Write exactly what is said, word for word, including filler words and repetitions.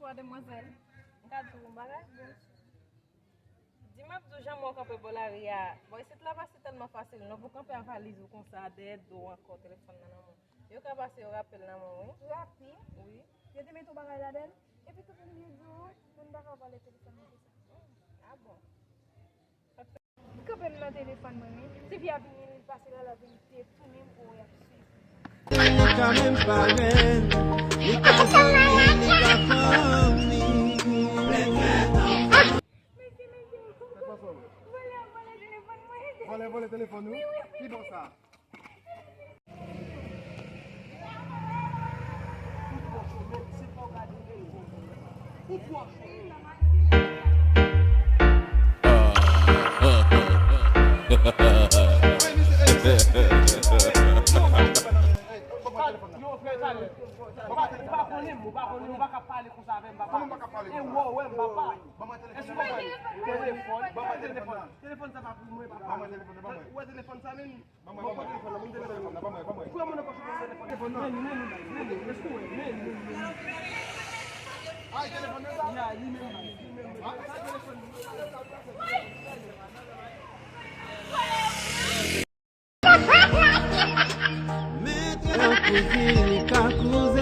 Mademwazèl, m ka di w yon bagay? Di m ap di w jan mwen kanpe bò lari a. Bò isit la pa se tèlman fasil non pou kanpe a valiz ou konsa dèyè do w ankò telefòn nan nan men w. Yo ka pase yo rapèl nan men w wi. Rapid? Wi. Yo te mete yon bagay ladan l? Epi tou vin di w moun pa ka vòlè telefòn nan konsa. Ah bon? Kanpe m nan telefòn mwen wi. Ti fi a vini li pase la la vin detounen m pou y ap swiv. Li ka menm parenn, li ka zanmi, li ka fanmi. Mesye, mesye, vòlè ap vòlè telefòn mwen. Vòlè vòlè telefòn ou? Wi, wi, wi. Ki bò sa? Ou pa konnen m, ou pa konnen m, ou pa ka pale konsa avè m, papa. E wè, wè m, papa. Èske w konprann? Telefòn, telefòn, telefòn sa pa pou mwen, papa. Ou wè telefòn sa menm? Ban mwen, ban mwen. Ban mwen telefòn nan, ban mwen telefòn nan, ban mwen, ban mwen. Pran mwen nan pòch mwen telefòn nan. Men, men, men, men, èske w wè? Men, men, men. Ay, telefòn nan sa? Ya, li menm, li menm. Ay, telefòn nan. Mete yon kouzin, li ka kouzin.